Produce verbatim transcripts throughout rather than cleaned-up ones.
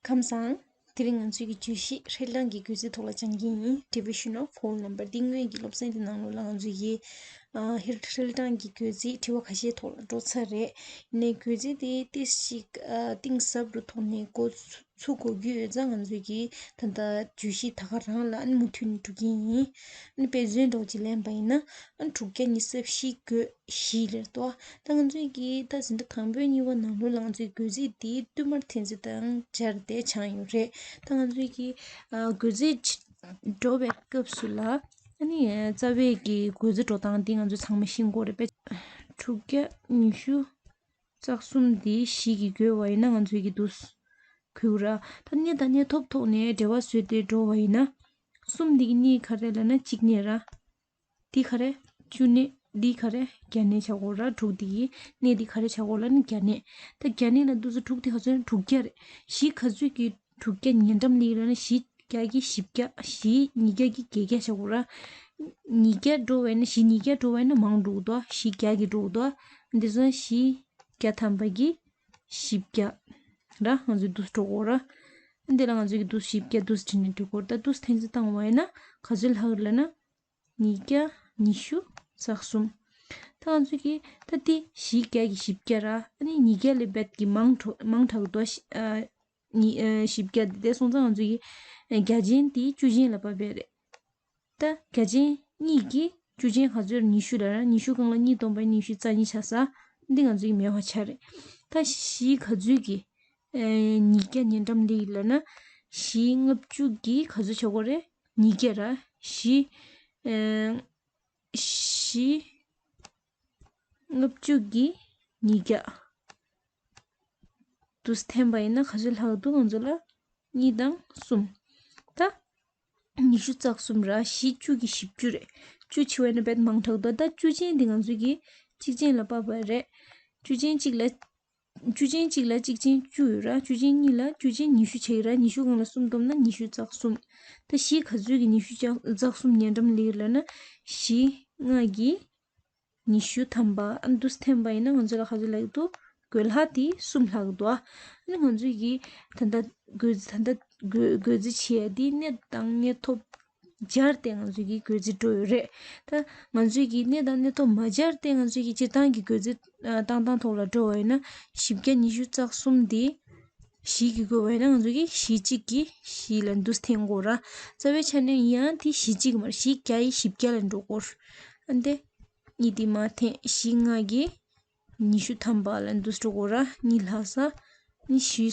ཁམས་བཟང་། དེ་རིང་ང་ཚོའི་གི་བརྗོད་གཞི་ཧྲིལ་གྲངས་ཀྱི་བགོ་རྩིས་ཐོག་ལ་སྦྱང་གི་ཡིན། Division of whole number། འདི་སྔོན་གྱི་སློབ་ཚན་དེ་ནང་ལོགས་ལ་ང་ཚོའི་གི་ཨ་ཧིར་ཧྲིལ་གྲངས་ཀྱི་བགོ་རྩིས་དྲི་བ་ཁ་ཤས་ཐོག་ལ་འགྲོ་ཚར་རེད། ཡིན་ནའི་བགོ་རྩིས་དེ་ཏིས་ཤིག་ཨ་གཏིང་ཟབ་རུ་ཐོག་ནས་འགོ་ཚུགས་དགོས་ཀྱི་ཡོད་ཙང་ང་ཚོའི་གི་ད་ལྟ་བརྗོད་གཞི་ད་ག་རང་ལ་ཨ་ནི་མུ་མཐུད་ནས་འགྲོ་གི་ཡིན། ཨ་ནི་དཔེ་མཚོན་འདྲ་བོ་ཅིག་ལེན་པ་ཡིན་ན། ཨ་ནི་དྲུག་བརྒྱ་ཉི་ཤུ་རྩ་བཞི་བགོས་བཞི་ལེར་དོ། ད་ང་ཚོས་ཀྱིས་ད་འཛིན་གྲྭ་དང་པོའི་གཉིས་པ་ནང་ལོགས་ལ་ང་ཚོས་བགོ་རྩིས་དེ་བསྟུད་མར་འཐེན་རྩིས་དང་སྦྱར་ཏེ་སྦྱངས་ཡོད་རེད། ད་ང་ཚོས་ཀྱིས་ཨ་བགོ་རྩིས་འགྲོ་བའི་སྐབས་སུ་ལ་ཨ་ནི་རྩ་བའི་གི་བགོ་རྩིས་འགྲོ་སྟངས་དེ་ང་ཚོས་ཚང་མ་ཤེས་དགོས་རེད་པས། དྲུག་བརྒྱ་ཉི་ཤུ་རྩ་གསུམ་དེ་བཞི་གིས་བགོས་པ་ཡིན་ན་ང་ཚོས་ཀྱིས་འདུག་སེ་བགོས་ར། ད་གནས་དང་གནས་ཐོབ་ཐོག་ནས་འབྲེལ་བ་བཟོས་ཏེ་འགྲོ་བ་ཡིན་ན། གསུམ་དེ་གི་གནས་ག་རེ་ལབ་ན་གཅིག་གནས་ར། འདི་ག་རེ། བཅུ་གནས། འདི་ག་རེ། བརྒྱ་གནས་བྱ་དགོས་ར། དྲུག་འདི་ཡི་གནས་འདི་ག་རེ་བྱ་དགོས་ལབ་ན་བརྒྱ་གནས། ད་བརྒྱ་གནས་ལ་འདུག་སེ་དྲུག་འདི་ག་ཚོད་ཡིན། དྲུག་བརྒྱ་རེད། བཞི་ག་ཚོད་ཀྱི་དྲུག་བརྒྱ་ཉེ་འགྲམ་ལ་ཡོད་ལབ་ན་བཞི་བརྒྱ་གི་བཞི་བརྒྱ། བཞི་ཉིས་བརྒྱ་གི་བརྒྱད་བརྒྱ་བྱ་དགོས་ར། ཉིས་བརྒྱ་འགྲོ་བས་ན་བཞི་ཉིས་བརྒྱ་འགྲོ་བས་ན་མང་འགྲོ་གི་འདུག་བཞི་བརྒྱ་གི་འགྲོ་གི་འདུག་འདི་ཚོ་བཞི་བརྒྱ་ཐམ་པ་གི་བཞི་བརྒྱ་ར། ང་ཚོས་འདུག་སེ་འགྲོ་དགོས་ར། འདི་ལ་ང་ཚོས་ཀྱི་འདུག་སེ་བཞི་བརྒྱ་འདུག་སེ་བྲིས་ནས་འགྲོ་དགོས་ར། ད་འདུག་སེ་འཐེན་རྩིས་བཏང་བ་ཡིན་ན་ག་ཚོད་ལྷག་ལབ་ན། ཉིས་བརྒྱ་ཉི་ཤུ་རྩ་གསུམ། ད་ང་ཚོས་ཀྱི་ད་འདི་བཞི་བརྒྱ་གི་བཞི་བརྒྱ་ར། ཨ་ནི་ཉིས་བརྒྱ་ལས་རྦད་ཀྱི་མང་དྲགས་མང་དྲགས་འདུག་ཨ་ཉི་ཨ་བཞི་བརྒྱ་འདི་དེ་སོང་ཙང་ང་ཚོས་ཀྱི་བརྒྱ་ཅན་འདི་བཅུ་ཅན་ལ་བབས་པ་རེད། ད་བརྒྱ་ཅན་གཉིས་ཀྱི་བཅུ་ཅན་ག་ཚོད་རེད། ཉི་ཤུ་ལ་ར། ཉི་ཤུ་སྒང་ལ་གཉིས་བསྡོམས་པ་ཉི་ཤུ་རྩ་གཉིས་ཆགས་ས། འདི་ང་ཚོས་ཀྱི་མེད་པ་ཆགས་རེད། ད་བཞི་ག་ཚོད་ཀྱི་ཨེ་ཉིས་བརྒྱ་ཉེ་འགྲམ་ལ་ཡོད་ལབ་ན། བཞི་ལྔ་བཅུ་གི་ག་ཚོད་ཆགས་ཀྱི་ཡོད་རེད། ཉིས་བརྒྱ་ར། བཞི་ཨེ་བཞི་ལྔ་བཅུ་གི་ཉིས་བརྒྱ་འདུག་སེ་འཐེན་པ་ཡིན་ན་ག་ཚོད་ལྷག་འདུག་ང་ཚོ་ལ་གཉིས་དང་གསུམ། ད་ཉི་ཤུ་རྩ་གསུམ་ར། བཞི་བཅུ་གི་བཞི་བཅུ་རེད། བཅུ་ཆེ་བས་ན་རྦད་མང་དྲགས་འདུག་ད་བཅུ་ཅན་འདི་ང་ཚོས་ཀྱི་གཅིག་ཅན་ལ་བབས་པ་རེད། བཅུ་ཅན་གཅིག་ལ། བཅུ་ཅན་གཅིག་ལ་གཅིག་ཅན་བཅུ་ཡོད་ར། བཅུ་ཅན་གཉིས་ལ་བཅུ་ཅན་ཉི་ཤུ་ཆགས་ཀྱི་ར། ཉི་ཤུ་སྒང་ལ་གསུམ་བསྡོམས་ན་ཉི་ཤུ་རྩ་གསུམ། ད་བཞི་ག་ཚོད་ཀྱི་ཉི་ཤུ་རྩ་གསུམ་ཉེ་འགྲམ་ལ་ཡོད་ལབ་ན། བཞི་ལྔ་གི་ཉི་ཤུ་ཐམ་པ། ཨ་ནི་འདུག་སེ་འཐེན་པ་ཡིན་ན་ང་ཚོ་ལ་ག་ཚོད་ལྷག་འདུག་བགོད་ལྷག་དེ་གསུམ་ལྷག་འདུག་ཨ་ནི་ང་ཚོས་ཀྱི་ད་ལྟ་བགོད་ད་ལྟ་བགོད་བགོད་རྩིས་བྱེད་ཡ་དེ་གནས་དང་གནས་ཐོབ་སྦྱར་ཏེ་ང་ཚོས་ཀྱི་བགོད་རྩིས་འགྲོ་ཡོད་རེད། ད་ང་ཚོས་ཀྱི་གནས་དང་གནས་ཐོབ་མ་སྦྱར་ཏེ་ང་ཚོས་ཀྱི་སྤྱིར་བཏང་གི་བགོད་རྩིས་བཏང་སྟངས་ཐོག་ལ་འགྲོ་བ་ཡིན་ན། བཞི་བརྒྱ་ཉི་ཤུ་རྩ་གསུམ་དེ་བཞི་གིས་བགོས་པ་ཡིན་ན་ང་ཚོས་ཀྱི་བཞི་གཅིག་གིས་བཞི་ལ་འདུག་སེ་འཐེན་དགོས་ར། རྩ་བའི་ཆ་ནས་ཡང་དེ་བཞི་གཅིག་མ་རེད། བཞི་བརྒྱ་ཡི་བཞི་བརྒྱ་ལ་འགྲོ་དགོས་ར། ཨ་འདི་གཉིས་དེ་མར་འཐེན། བཞི་ལྔ་གི་ཉི་ཤུ་ཐམ་པ་ལ་འདུག་སེ་འགྲོ་དགོས་ར། གཉིས་ལྷག་ས། གཉིས་བཞི་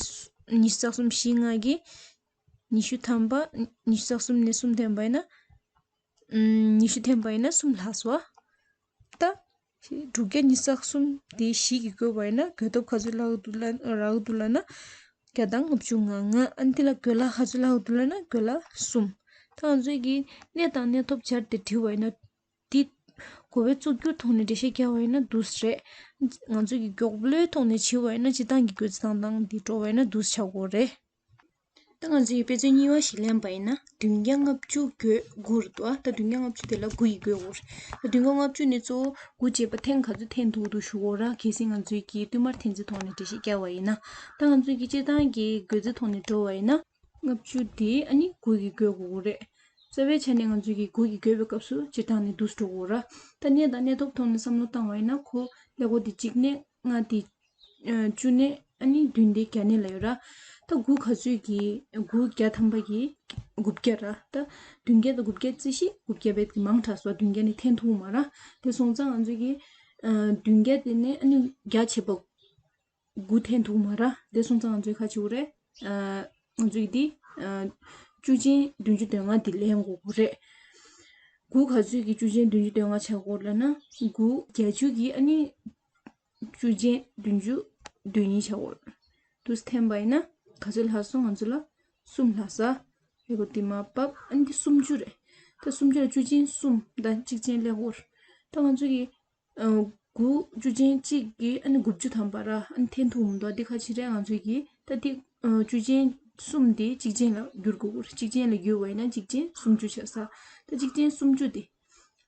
ཉི་ཤུ་རྩ་གསུམ། བཞི་ལྔ་གི་ཉི་ཤུ་ཐམ་པ། ཉི་ཤུ་རྩ་གསུམ་ནས་གསུམ་འཐེན་པ་ཡིན་ན། ཨམ། ཉི་ཤུ་འཐེན་པ་ཡིན་ན་གསུམ་ལྷག་སོང་། ད་དྲུག་བརྒྱ་ཉི་ཤུ་རྩ་གསུམ་དེ་བཞི་གིས་བགོས་པ་ཡིན་ན་བགོད་ཐོབ་ག་ཚོད་ལྷག་འདུག་ལབ་རག་འདུག་ལབ་ན། བརྒྱ་དང་ལྔ་བཅུ་ང་ལྔ། ཨ་ནི་དེ་ལ་བགོད་ལྷག་ག་ཚོད་ལྷག་འདུག་ལབ་ན་བགོད་ལྷག་གསུམ། ད་ང་ཚོས་ཀྱི་གནས་དང་གནས་ཐོབ་སྦྱར་ཏེ་བྲིས་པ་ཡིན་ན། འདི་གོ་བའི་གཙོ་གྱུར་ཐོག་ནས་འགྲེལ་བཤད་བརྒྱབ་པ་ཡིན་ན་འདུག་སེ་རེད། ང་ཚོས་ཀྱི་མགྱོགས་པོའི་ཐོག་ནས་བྱས་པ་ཡིན་ན་སྤྱིར་བཏང་གི་བགོད་རྩིས་བཏང་སྟངས་འདི་འགྲོ་བ་ཡིན་ན་འདུག་སེ་ཆགས་ཀྱི་ཡོད་རེད། ད་ང་ཚོས་དཔེ་མཚོན་གཉིས་པ་ཞིག་ལེན་པ་ཡིན་ན། བདུན་བརྒྱ་ལྔ་བཅུ་བགོས་དགུ་རེད་འདུག་ད་བདུན་བརྒྱ་ལྔ་བཅུ་དེ་ལ་དགུ་ཡིས་བགོས་དགོས་རེད། ད་བདུན་བརྒྱ་ལྔ་བཅུ་ནས་གཙོ་བོ་དགུ་བྱས་པ་ཐེངས་ག་ཚོད་འཐེན་ཐུབ་འདུག་ཞུ་དགོས་ར། གལ་སྲིད་ང་ཚོས་ཀྱིས་བསྟུད་མར་འཐེན་རྩིས་ཐོག་ནས་འགྲེལ་བཤད་བརྒྱབ་པ་ཡིན་ན། ད་ང་ཚོས་ཀྱིས་སྤྱིར་བཏང་གི་བགོད་རྩིས་ཐོག་ནས་འགྲོ་བ་ཡིན་ན། ལྔ་བཅུ་དེ་ཨ་ནི་དགུ་གིས་བགོས་དགོས་ཀྱི་རེད། རྩ་བའི་ཆ་ནས་ང་ཚོས་ཀྱིས་དགུ་གིས་བགོས་པའི་སྐབས་སུ་སྤྱིར་བཏང་ནས་འདུག་སེ་འགྲོ་དགོས་ར། ད་གནས་དང་གནས་ཐོབ་ཐོག་ནས་བསམ་བློ་བཏང་བ་ཡིན་ན་ཁོ་ཀླད་ཀོར་དེ་གཅིག་གནས། ལྔ་དེ་ཨ་བཅུ་གནས། ཨ་ནི་བདུན་དེ་བརྒྱ་གནས་ལ་ཡོད་ར། ད་དགུ་ག་ཚོད་ཀྱི་དགུ་བརྒྱ་ཐམ་པ་གི་དགུ་བརྒྱ་ར། ད་བདུན་བརྒྱ་དང་དགུ་བརྒྱ་རྩིས་ཤིག་དགུ་བརྒྱ་རྦད་ཀྱི་མང་དྲགས་སོང་། བདུན་བརྒྱ་ནས་འཐེན་ཐུབ་མ་ར། དེ་སོང་ཙང་ང་ཚོས་ཀྱིས་ཨ་བདུན་བརྒྱ་དེ་ནས་ཨ་ནི་བརྒྱ་བྱས་པ་དགུ་འཐེན་ཐུབ་མ་ར། དེ་སོང་ཙང་ང་ཚོས་ག་རེ་བྱེད་དགོས་རེད། ཨ་ང་ཚོས་ཀྱིས་འདི་ཨ་བཅུ་ཅན་བདུན་ཅུ་དོན་ལྔ་འདི་ལེན་དགོས་ཀྱི་རེད། དགུ་ག་ཚོད་ཀྱི་བཅུ་ཅན་བདུན་ཅུ་དོན་ལྔ་ཆགས་ཀྱི་ཡོད་ལབ་ན། དགུ་བརྒྱད་ཅུ་གི་ཨ་ནི་བཅུ་ཅན་བདུན་ཅུ་དོན་གཉིས་ཆགས་ཀྱི་ཡོད། འདུག་སེ་འཐེན་པ་ཡིན་ན་ག་ཚོད་ལྷག་སོང་། ང་ཚོ་ལ་གསུམ་ལྷག་ས། ཀླད་ཀོར་དེ་མར་ཕབ། ཨ་ནི་འདི་སུམ་ཅུ་རེད། ད་སུམ་ཅུ་ལ་བཅུ་ཅན་གསུམ་དང་གཅིག་ཅན་ཀླད་ཀོར། ད་ང་ཚོ་གི་ཨ་དགུ་བཅུ་ཅན་གཅིག་གིས་ཨ་ནི་དགུ་བཅུ་ཐམ་པ་ར། ཨ་ནི་འཐེན་ཐུབ་མི་འདུག་འདི་ག་རེ་བྱེད་རེད། ང་ཚོ་གིས་ད་འདི་ཨ་བཅུ་ཅན་གསུམ་དེ་གཅིག་ཅན་ལ་བསྒྱུར་དགོས་ཀྱི་རེད། གཅིག་ཅན་ལ་བསྒྱུར་བ་ཡིན་ན་གཅིག་ཅན་སུམ་ཅུ་ཆགས་ས། ད་གཅིག་ཅན་སུམ་ཅུ་དེ།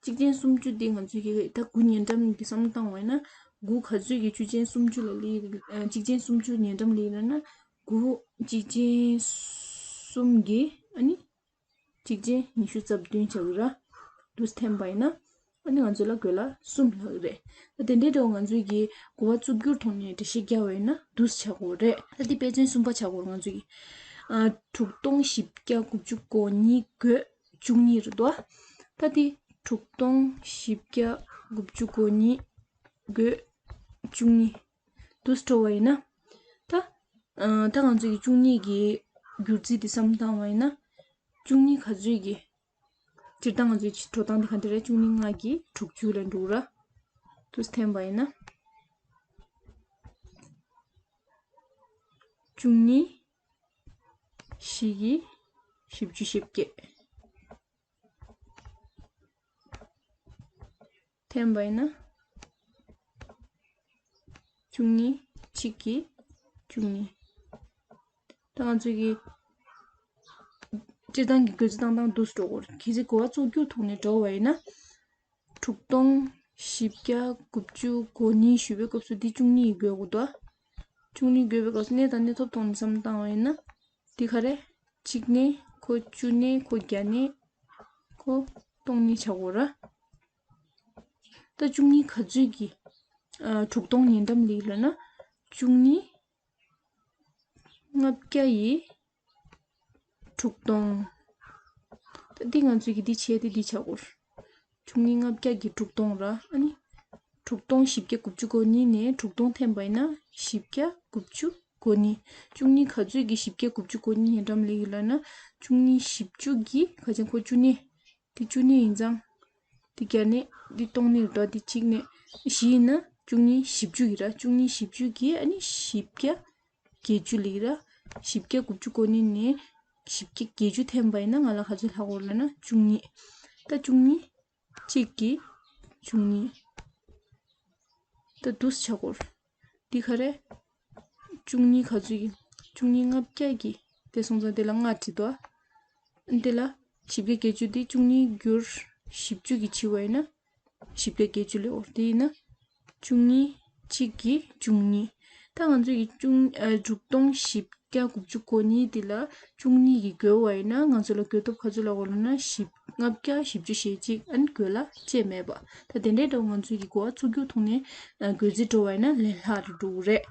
གཅིག་ཅན་སུམ་ཅུ་དེ་ང་ཚོས་ཀྱིས་ད་དགུ་ཉེ་འགྲམ་གྱི་བསམ་བློ་བཏང་བ་ཡིན་ན། དགུ་ག་ཚོད་ཀྱི་བཅུ་ཅན་སུམ་ཅུ་ལ་སླེབས། ཨ་གཅིག་ཅན་སུམ་ཅུ་ཉེ་འགྲམ་སླེབས་ན་ན། དགུ་གཅིག་ཅན་གསུམ་གྱིས་ཨ་ནི་གཅིག་ཅན་ཉི་ཤུ་རྩ་བདུན་བྱ་གི་ར། དུས་འཐེན་པ་ཡིན་ན་ཨ་ནི་ང་ཚོ་ལ་དགོས་ལ་གསུམ་ལྷག་རེད། ད་དེ་འདྲའི་འདྲ་བོ་ང་ཚོས་ཀྱི་གོ་བ་བཙུགས་རྒྱུར་ཐོག་ནས་འགྲེལ་བཤད་བརྒྱབ་པ་ཡིན་ན་དུས་བྱ་དགོས་རེད། ད་དེ་དཔེ་མཚོན་གསུམ་པ་བྱ་དགོས་རེད་ང་ཚོས་ཀྱི། ཨ་དྲུག་སྟོང་བཞི་བརྒྱ་དགུ་བཅུ་གོ་གཉིས་བགོས་བཅུ་གཉིས་རེད་དོ། ད་དེ་དྲུག་སྟོང་བཞི་བརྒྱ་དགུ་བཅུ་གོ་གཉིས་བགོས་བཅུ་གཉིས་དུས་འགྲོ་བ་ཡིན་ན། ད་ཨ་ད་ང་ཚོས་ཀྱི་བཅུ་གཉིས་ཀྱི་སྒྱུར་རྩིས་དེ་བསམ་བཏང་བ་ཡིན་ན། བཅུ་གཉིས་ག་ཚོད་ཀྱི། སྤྱིར་བཏང་ང་ཚོའི་འགྲོ་སྟངས་དེ་ག་འདྲ་རེད། བཅུ་གཉིས་ལྔ་གིས་དྲུག་ཅུ་ལ་འགྲོ་ར། དུས་འཐེན་པ་ཡིན་ན། བཅུ་གཉིས་བཞི་གིས་བཞི་བཅུ་ཞེ་བརྒྱད། འཐེན་པ་ཡིན་ན། བཅུ་གཉིས་གཅིག་གིས་བཅུ་གཉིས། ད་ང་ཚོས་ཀྱི་སྤྱིར་བཏང་གི་བགོ་རྩིས་བཏང་སྟངས་འདུག་སེ་འགྲོ་དགོས་རེད། གལ་སྲིད་གོ་བ་བཙུགས་རྒྱུ་ཐོག་ནས་འགྲོ་བ་ཡིན་ན། དྲུག་སྟོང་བཞི་བརྒྱ་དགུ་བཅུ་གོ་གཉིས་ཞུ་བའི་སྐབས་སུ་འདི་བཅུ་གཉིས་ཡིས་བགོ་དགོས་འདུག་བཅུ་གཉིས་བགོ་བའི་སྐབས་སུ་གནས་དང་གནས་ཐོབ་ཐོག་ནས་བསམ་བཏང་བ་ཡིན་ན། འདི་ག་རེ། གཅིག་གནས་ཁོ་བཅུ་གནས་ཁོ་བརྒྱ་གནས་ཁོ་སྟོང་གནས་བྱ་དགོས་ར། ད་བཅུ་གཉིས་ག་ཚོད་ཀྱི་ཨ་དྲུག་སྟོང་ཉེ་འགྲམ་ལ་ཡོད་ལབ་ན། བཅུ་གཉིས་ལྔ་བརྒྱ་ཡི་དྲུག་སྟོང་། ད་འདི་ང་ཚོས་ཀྱི་འདི་བྱས་ཏེ་འདི་བྱ་དགོས། བཅུ་གཉིས་ལྔ་བརྒྱ་གི་དྲུག་སྟོང་ར། ཨ་ནི་དྲུག་སྟོང་བཞི་བརྒྱ་དགུ་བཅུ་གོ་གཉིས་ནས་དྲུག་སྟོང་འཐེན་པ་ཡིན་ན་བཞི་བརྒྱ་དགུ་བཅུ་གོ་གཉིས། བཅུ་གཉིས་ག་ཚོད་ཀྱི་བཞི་བརྒྱ་དགུ་བཅུ་གོ་གཉིས་ཉེ་འགྲམ་ལ་ཡོད་ལབ་ན། བཅུ་གཉིས་བཞི་བཅུ་གི་ག་ཅན་ཁོ་བཅུ་གནས། འདི་བཅུ་གནས་ཡིན་ཙང་། འདི་བརྒྱ་གནས། འདི་སྟོང་གནས་རེད་དོ། འདི་གཅིག་གནས། བཞི་ཡིན་ན་བཅུ་གཉིས་བཞི་བཅུ་ཡིན་ར། བཅུ་གཉིས་བཞི་བཅུ་གིས་ཨ་ནི་བཞི་བརྒྱ་བརྒྱད་ཅུ་ལ་ཡིན་ར། བཞི་བརྒྱ་དགུ་བཅུ་གོ་གཉིས་ནས་བཞི་བརྒྱ་བརྒྱད་ཅུ་འཐེན་པ་ཡིན་ན་ང་ལ་ག་ཚོད་ལྷག་འོང་ལབ་ན་བཅུ་གཉིས། ད་བཅུ་གཉིས་གཅིག་གིས་བཅུ་གཉིས། ད་འདུག་སེ་བྱ་དགོས། འདི་ག་རེ། བཅུ་གཉིས་ག་ཚོད་ཀྱི། བཅུ་གཉིས་ལྔ་བརྒྱ་གི། དེ་སོང་ཙང་དེ་ལ་ལྔ་བྲིས་དོ། འདི་ལ་བཞི་བརྒྱ་བརྒྱད་ཅུ་འདི་བཅུ་གཉིས་བསྒྱུར་བཞི་བཅུ་གིས་ཕྱེ་བ་ཡིན་ན། བཞི་བརྒྱ་བརྒྱད་ཅུ་ལས་འོར་དེ་ཡིན་ན། བཅུ་གཉིས་གཅིག་གིས་བཅུ་གཉིས། ད་ང་ཚོ་ཡི་བཅུ་ཨ་དྲུག་སྟོང་བཞི་བརྒྱ་དགུ་བཅུ་གོ་གཉིས་འདི་ལ་བཅུ་གཉིས་ཀྱིས་བགོས་པ་ཡིན་ན་ང་ཚོ་ལ་བགོས་ཐོབ་ག་ཚོད་ལ་འོར་ལབ་ན་བཞི། ལྔ་བརྒྱ་བཞི་བཅུ་ཞེ་གཅིག་ཨ་ནི་བགོས་ལ་བཅད་མེད་པ། ད་དེ་འདྲའི་འདྲ་བོ་ང་ཚོ་ཡི་གོ་བ་ཚུགས་རྒྱུ་ཐོག་ནས་ཨ་བགོས་རྩིས་འགྲོ་བ་ཡིན་ན་ལས་སླ་རུ་འགྲོ་གི་རེད།